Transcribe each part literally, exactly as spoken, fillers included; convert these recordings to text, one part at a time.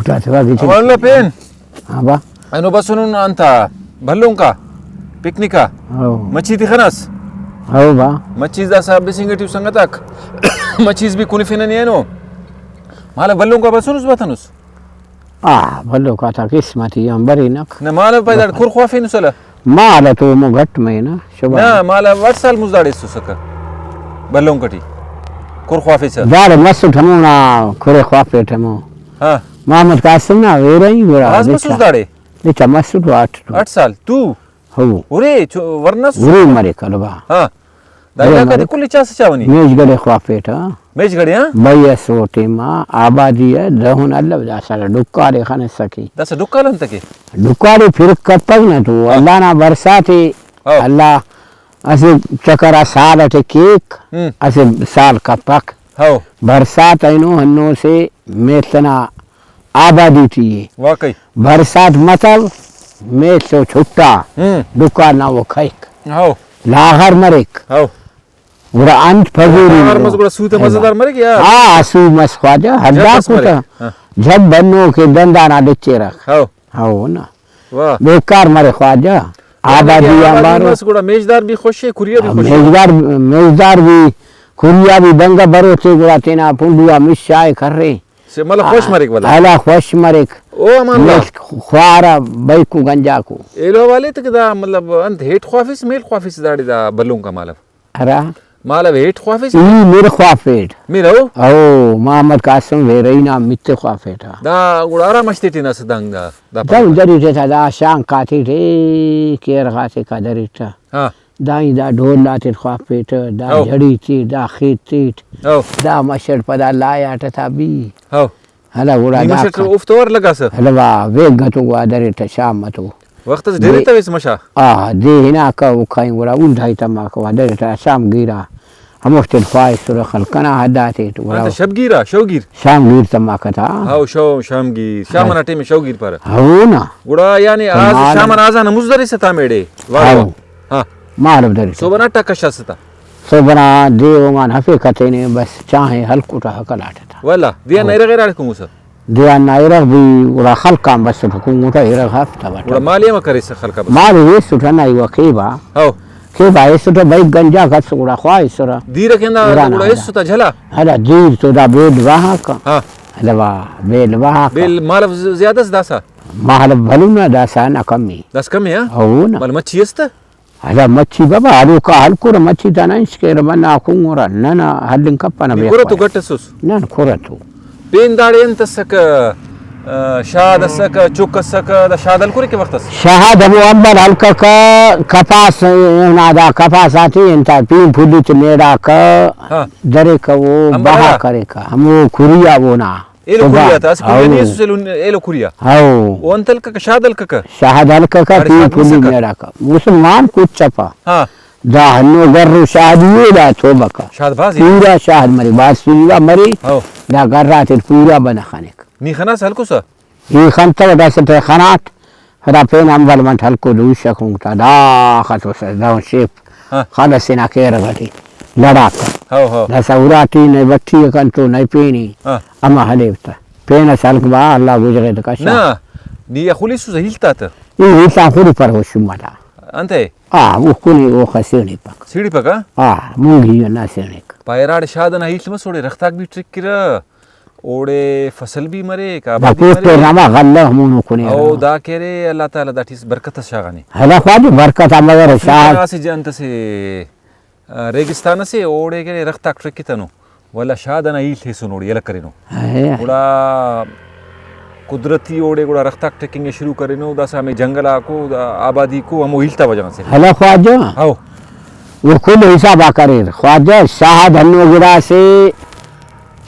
داسہ واقعی چنکا۔ امان اللہ پین۔ ہاں با۔ اینو بسنن انتا بھلونکا پکنکا۔ او۔ مچھی تے خناس؟ او با۔ مچھی داسا بسنگ ٹی سنگتاک۔ مچھیز بھی کنفنہ نے اینو۔ مالا بھلونکا بسنس بتنس؟ آ، بھلوکا تا قسمت ای آن برینک۔ نہ مالا پیدا کر خوافینس الا۔ مال تو مو گھٹ مرینا، شبان۔ نہ، مال اٹ سال مزداڑے ایسوسکہ بھلونک ٹی کر خوافیسہ۔ داڑے مسٹ ہمونا کھرے خوافیٹ ہمو۔ ہاں۔ محمد قاسم نا ویرہ ای گڑا بھاز دچا۔ مسوس داڑے؟ دچا مسٹ و اٹ تو۔ اٹ سال تو؟ ہو۔ ارے، چو-، ورنہ سوس؟ ارے مریک البا۔ ہاں۔ دا ارے علاقہ تے مریک۔ کل چاسہ چاونی؟ میژ گڑے خوافیٹ، ہاں۔ میژ گڑے، ہاں؟ بھئی اسہ ٹائما آبادی ء دہن الو، داسہ ڈکارے خنسہ کے۔ داسہ ڈکار انت کے؟ ڈکارے پھرک کپک نہ تو، ہاں۔ اللہ نا برساتے، ہاں۔ اللہ اسہ چکر آ سال اٹے کیک، ہم۔ اسہ سال کپک۔ ہاں۔ برسات اینو ہنو سے میڷ ئنا آبادی ٹی ء۔ واقعی۔ برسات متو، میڷ و چھٹا، ہم۔ ڈکار نا او کھئک۔ ہاں۔ لاغر مریک۔ ہاں۔ گڑا انت پزوری لاغر مرو؟ مس گڑا سو تے مزیدار مریک یا؟ ہاں، سو مس خواجہ، ہڈا جب مس مریک۔ کتا۔ ہاں۔ جب بنو کہ دندانا لچیرہ۔ ہاں۔ ہاں نا۔ واہ۔ بیکار مرے خواجہ۔ آبادی آبادی آنبارو۔ مس گڑا میژدار بھی خوش ہے، کھریا بھی خوش ہے۔ میژدار، میژدار بھی، کھریا بھی بنگہ بروتے گڑا تینا پنڈو آ مش شائے کرے۔ سے مطلب خوش مریک ولدا۔ ہلا خوش مریک۔ او امان اللہ۔ ملک خوارہ بئیکو گنجاکو۔ ایلو حوالے تک دا مطلب انت ہیٹ خوافس، میل خوافس داڑے دا بھلونک آ مالو؟ ہرا؟ مالو ہیٹ خوافس؟ ای مر خوافیٹ۔ مر او؟ او، محمد قاسم ویرئی نا مت خوافیٹ آ۔ دا گڑا ہرا مش تیٹی نس دنگ دا، دا دنگ پارہ۔ دریٹہ تا دا شانک آتیٹی، کیرغ آتیکا دریٹہ۔ ہاں۔ دا ای دا ڈھول آتیٹ خوافیٹہ، دا ہو۔ جھڑی تیٹ، دا خیت تیٹ، ہو۔ دا مش اٹ پدا لائے آٹہ تا بی۔ ہو۔ ہلا گڑا نی دا مش اٹ کا۔ اوفتا ور لگاسہ؟ ہلا وا، ویگ تو وا دریٹہ شام تو۔ وخت اس دے۔ ڈیرے تویس مشا؟ آ، دے ہناکہ اوکھائیں گڑا اولدھائی تماکہ وا دریٹہ شام گیرا۔ ہموفتیٹ خواہسرہ خلق ئنا حد آتیٹ گڑا انت شب گیر آ، شو گیر؟ شام گیر تماکہ تا۔ ہاؤ، شو، شام گیر۔ شام ہاں۔ ئنا ٹائم شو گیر پارہ۔ ہو نا۔ گڑا یعنی تو آز مال شام ئنا آزان ہم مزدریسہ تا میڑے؟ واہ ہاؤ۔ واہ۔ ہاں۔ مالو دریٹہ۔ صبح نا ٹکش اسہ تا۔ صبح نا دے اونگان ہفے کتینے بس چاہے ہلکٹہ ہکل آٹہ تا۔ ولا، دے آن ہاؤ۔ ارغ اراڑے کنگسہ؟ دیان نا ارغ بھی گڑا خلق آن بسٹہ، کنگٹہ ارغ ہفتہ بٹہ۔ گڑا مال ایمہ کریسہ خلق آ بسٹہ؟ مال ایسٹہ نا، ایوا کیبا۔ ہو۔ کیبا ایسٹہ، بئیک گنجاک اس گڑا خواہسرہ۔ دیرہ کن دا گڑا ہرا۔ ایسٹہ جھلا؟ ہرا دیر تو دا بیل واہاکہ۔ ہاں۔ ہرا وا بیل واہاکہ۔ بیل مالو ز-، زیادہ اس داسا؟ مالو بھلو نا داسا نا کمی۔ داسا کمی، ہاں؟ ہو نا۔ مال مچھی است؟ ہرا مچھی بابا ہلوکا ہلکرہ، مچھی تا نہ انچ کیرہ، منہ کنگرہ، نہ نہ ہلنگ کپنہ نی بے کورہ تو اخبار۔ گٹ اسس؟ نہ نہ کورہ تو۔ پین داڑے انت اسکہ، آ، شاد اسکہ، چک اسکہ، دا شاد ہلکرے کہ وخت اس؟ شاد ہمو امبل ہلککہ، کپاس، اونا دا کپاس آتے انت آ پین پھلی تے میڑاکہ، ہاں۔ دریکہ او امبل بہا ہرا؟ کریکہ، ہمو کھریا اونا۔ ایلو صبح۔ کھریا تا، اسہ کھریا نی ہاؤ۔ ایسوس ایلو، ایلو کھریا۔ ہاؤ۔ او انت ہلککہ، شاد ہلککہ؟ شاہد ہلککہ، داڑے پین شاد پھلی مسکہ۔ میڑاکہ۔ مسلمان کچ اپا۔ ہاں۔ دا ہنو گر و شاہد ای دا توبہ کا۔ شاہد بھاز ای۔ پورا شاہد مرے، بھاز سنگا مرے۔ ہاؤ۔ دا گر آتیٹ پورا بند خنک۔ نی خناس ہلکسہ؟ ای خنتو داسہ تے خناٹ۔ ہرا پین امبل منٹ ہلکو دوشہ کنگ تا، دا خطوسہ دہن شیف ہاں۔ خل ئسے نا کیرغ ٹی لڑاکہ۔ ہو، ہو۔ داسہ اراٹی نئے بٹی ء کنتو نئے پین ای ہاں۔ اما ہلیو تہ۔ پین ئس ہلک با، اللہ گجرے تہ کشا۔ نہ، نی آ خلیسس ہیل تا تہ۔ ای ہیل تا خلیفر ہو شمہ تا۔ انتئے؟ آ، او کنے اوخہ سیڑیپک۔ سیڑیپک، آ؟ آ، مونگی نا سیڑک۔ پائے ہراڑے شاد ئنا ہیل مسوڑے رختاک بھی ٹرکرہ۔ اوڑے فصل بھی مریک، دا آبادی کوٹ مریک۔ نما غلہ ہمونو کنے او ہرا۔ دا کہ ارے، اللہ تعالی داٹی برکت اس شاغانے۔ ہلا خواجہ برکت آ مگر اسہ شاغ۔ اسہ جا-، انت اسے، آ، ریگستان اسے، اوڑے کہ ارے رختاک ٹرکتنو، ولدا شاد ئنا ہیل ایسن اوڑے یلہ کرینو۔ اے۔ گڑا قدرتی اوڑے گڑا رختاک ٹرکنگ ء شروع کرینو، داسہ ہمے جنگل آکو، دا آبادی کو ہمو ہیل تا وجہ غان سے۔ ہلا خواجہ۔ ہو۔ او کل حساب آ کریر۔ خواجہ شاہد ہنو گڑاسے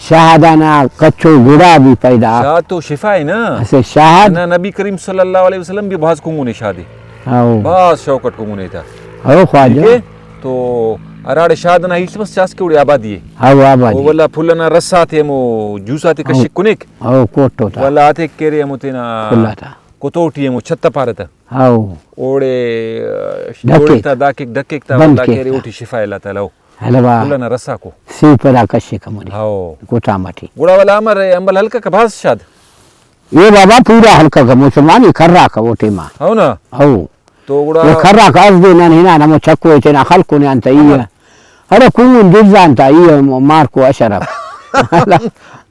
شہد ئنا کچو گڑا بھی پیدا۔ شہد تو شفا ء نا۔ اسہ شہد۔ ننا نبی کریم صلی اللہ علیہ وسلم بھی بھاز کنگنے شہد ء۔ ہاؤ۔ بھاز شوق اٹ کنگنے تا۔ ہاؤ خواجہ۔ ٹھیک ء؟ تو ہراڑے شہد ئنا ہیڷ مس چاس کہ اوڑے آبادی ء۔ ہاؤ، آبادی۔ او ولدا پھل ئنا رس آتے ہمو جوس آتے ہاؤ۔ کشک کنیک۔ ہاؤ، کوٹو تا۔ ولدا آتے کہ ارے ہمو تینا پھل آتا۔ کتو ٹی ہمو چھت پارہ تا۔ ہاؤ۔ اوڑے، آ، ڈکیک۔ جوڑک تا، دا کیک ڈکیک تا، بند ولدا کیک کہ ارے تا۔ اوٹی شفا اللہ تعالی او۔ ہلوا۔ پھل ئنا رساکو۔ سی پدا کشک ہموڑے۔ ہاؤ۔ کوٹام ٹی۔ گڑا ولدا امر امبل ہلککہ بھاز شاد۔ اے بابا پورا ہلککہ مسلمان ای کراکہ او ٹائما۔ ہو نا؟ ہو۔ تو گڑا او کراکہ اس دے نن ہنان ہمو چکو ءِ تینا خلکنے آن تہ ای۔ ہاں۔ ارے کنگن دزان تہ ای مارکو اشرف۔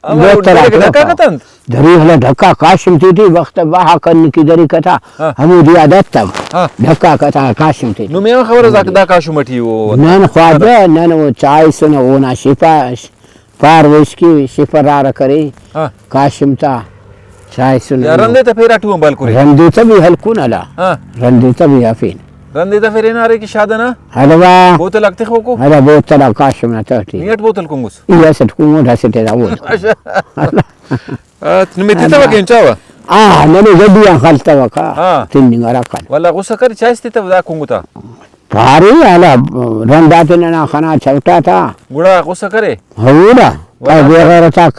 ہمو بہتر ڈکا آ ڈکا کتنت؟ دری ہلا ڈکا کاشم تیٹی وخت بہا کن کی دری کتا۔ ہاں۔ ہمو دیا دتم۔ ہاں۔ ڈکا کتا کاشم تیٹی۔ نمے ہم خبر اس دا کاشم ٹی او۔ نن خواجہ نن او چائسنہ اونا شفا پار ویشکی شفرارہ کرے۔ ہاں۔ کاشم تا چائسنہ یا رندے تہ پیرا ٹو ہم بال کرے۔ رندے تہ بھی ہلکون ہلا۔ ہاں۔ رندے تہ بھی ہفین۔ رندے تہ پھر ہنارے کہ شاد ئنا۔ ہلوا۔ بوتل آک تخوکو۔ ہلا بوتل آک کاشم نا تہٹی۔ نی اٹ بوتل کنگس؟ ای اسٹ کنگو اسٹ ئے دا بوتل۔ اچھا۔ نمے تتوکہ انچاوہ؟ آ، ننے گڈی آن خلتوکہ۔ ہاں۔ تننگ ہرا کن۔ واللہ غصہ کرے چائس تتو دا کنگو تا۔ پارے ہلا رند آتے ننا خنا چوٹا تا۔ گڑا غصہ کرے؟ ہو نا، واہ، پائے بے غیرت آک۔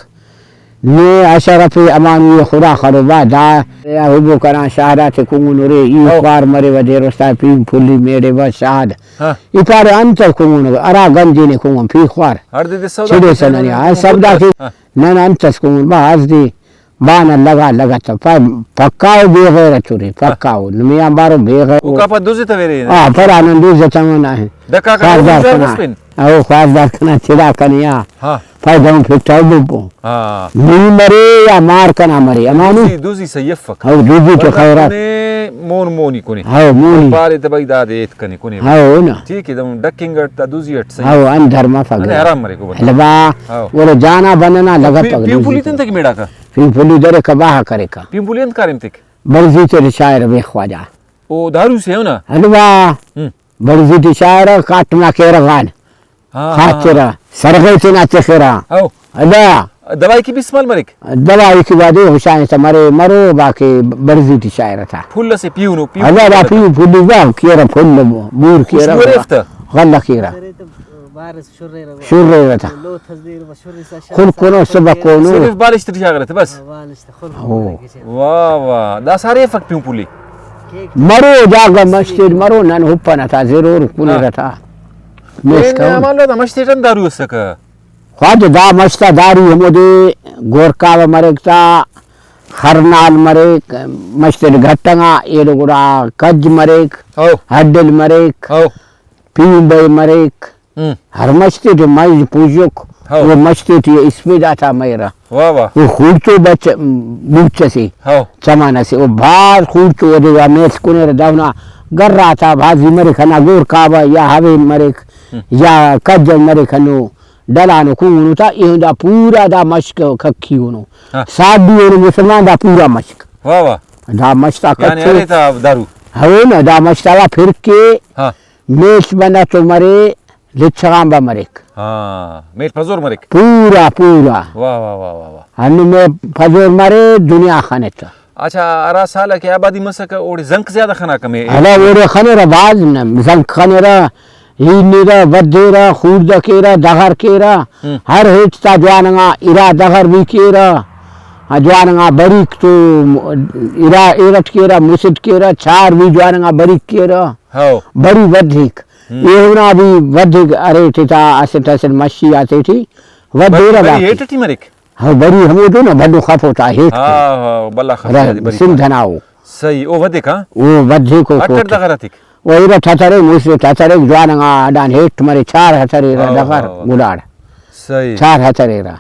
نے اشرف امانوی خدا خروبا دا یا حبو کنا شاد آتے کنگن ارے، ای او۔ خوار مرے و دیر استا پین پھلی میڑے و شاد۔ ہاں۔ ای پارے انت کنگن ہرا گنجی نے کنگن پی خوار۔ ہر دے دے سودا چھڑے کیسے سننی، نے آ سودا سودا کیسے۔ ہاں۔ نن انت اس کنگن با اس دی۔ بان لگا لگا تہ پا-، پکا او بے غیرت ارے، پکا او۔ نمے آنبار او بے غیرت۔ اوکا پا دز تہ ویرے؟ آ، پرا نن دز تہ منا ہے۔ ڈکا کا خواردار دز کنا۔ بس پن؟ او خواردار کنا چڑا کنے آ۔ ہاں۔ پا دہن پھٹا ببو۔ ہاں۔ نی مرے یا مار کنا مرے، امانو۔ دوزی، دوزی صحیح افک۔ او دوزی تو بندغ خیرات۔ کنے مون مونی کنے۔ ہاں، مونی۔ پارے تہ بھائی دادے ایت کنے کنے۔ ہاں، نا۔ ٹھیک ہے، دہن ڈکنگ اٹ تا دوزی اٹ صحیح۔ ہاں، اندر مفا انے گڑا۔ حرام مرے کو بندغ۔ لبا، ہاں۔ ولے جانا بننا لگا پی-، پک پیو دوزی پولی تو۔ تن تک میڑا کا؟ پی پھلی درے کباہ کرے کا۔ پیمپولی انت کاریم تیک؟ بڑزی تے شاعر بے خواجہ۔ او دارو سے ہو نا؟ حلوا۔ ہم۔ بڑزی تے شاعر کاٹ نا کیرغان۔ ہاں، ہاں، ہاں۔ خاطر سرغے تینا تخرا۔ او۔ ادا۔ دوائی کی بھی استعمال مریک؟ دوائی کی بعد حسین سے مرے مرو باقی بڑزی تے شاعر تھا۔ پھل سے پیونو، پیو ادا دا پھل۔ پیو پھل با کیرا پھل بور کیرا۔ خوشبو ریفتا؟ غلہ کیرا۔ شرے وتا۔ خل کنو صبح کنو۔ صرف بالشت ٹی شاغرہ تہ بس۔ ہاں، بالشت خل او۔ کنو۔ واہ واہ، دا سارے فک پیوں پولی۔ مرو جاگہ مسجد مرو نن ہپنہ تا ضرور کنرہ تا۔ ہاں۔ مش اے کن۔ امان لو دا مش تیٹن دارو اسکہ۔ خواجہ دا مش تا دارو ہمودے گورکاوہ مریک تا، خرنال مریک، مش تیٹ گھٹنگا، ایلو گڑا کج مریک، او۔ ہڈل مریک، او۔ پیہن بئے مریک، ہم۔ ہر مش تیٹی مش پوشک، ہاؤ۔ او مش تیٹی اسپیڈ آتا مریرہ۔ واہ واہ۔ او خوڑتو بچ-، بوچ اسے، ہاؤ۔ چمن اسے، او بھاز خوڑتو اودے وا میڷ کنیرہ دہنا گر آتا بھازی مریک ہندا گور کعبہ یا ہوے مریک ہم۔ یا کج مریک ہنو ڈلانو کنگنو تا ایہن دا پورا دا مش ککی اونو۔ ہاں۔ ساڈی اونو مسلمان دا پورا مشک۔ واہ واہ۔ دا مش تا یعنی کچو۔ ارے تا دارو۔ ہاؤ نا، دا مش تا وا پھر کے ہاں۔ میڷ بندغ تو مرے، لچغان با مریک۔ ہاں، میل پزور مریک۔ پورا، پورا۔ واہ، واہ، واہ، واہ، واہ۔ ہندن میل پزور مرے، دنیا خنے تہ۔ اچھا، ہرا سال کہ آبادی مسکہ، اوڑے زنک زیادہ خناکہ مے؟ ہلا، اوڑے خنرہ بھاز نہ، زنک خنرہ، ہینرہ، ودھیرہ، خوڑدہ کیرہ، دغر کیرہ، ہم۔ ہر ہیٹ تا جوان انگا ارا دغر بھی کیرہ، ہاں، جوان انگا بریک تو ارا ایرٹ کیرہ، مسٹ کیرہ، چار بھی جوان انگا بریک کیرہ۔ ہاؤ۔ بری ودھیک۔ ہم۔ ایہنا بھی ودھیک ارے ٹی تا اسٹ اسٹ مشی آتے ٹی ودھیرہ بری، بری باقی۔ ہیٹ ٹی مریک؟ ہاں، بری ہمودے نا بھلو خفو تا ہیٹ ہاں، تے۔ ہاں، بھلا خفو رہ-، تا بری سندھ پا۔ نا او۔ صحیح، او ودھیک ہاں؟ او ودھیک او اٹ اٹ کوٹ۔ دغر اتیک؟ او ایرٹ ہترے، موسے ہترے، جوان انگا اڈان ہیٹ مرے، چار ہترے را ہاں، دغر ہاں، ہاں۔ گڈاڑ۔ صحیح۔ چار ہترے را۔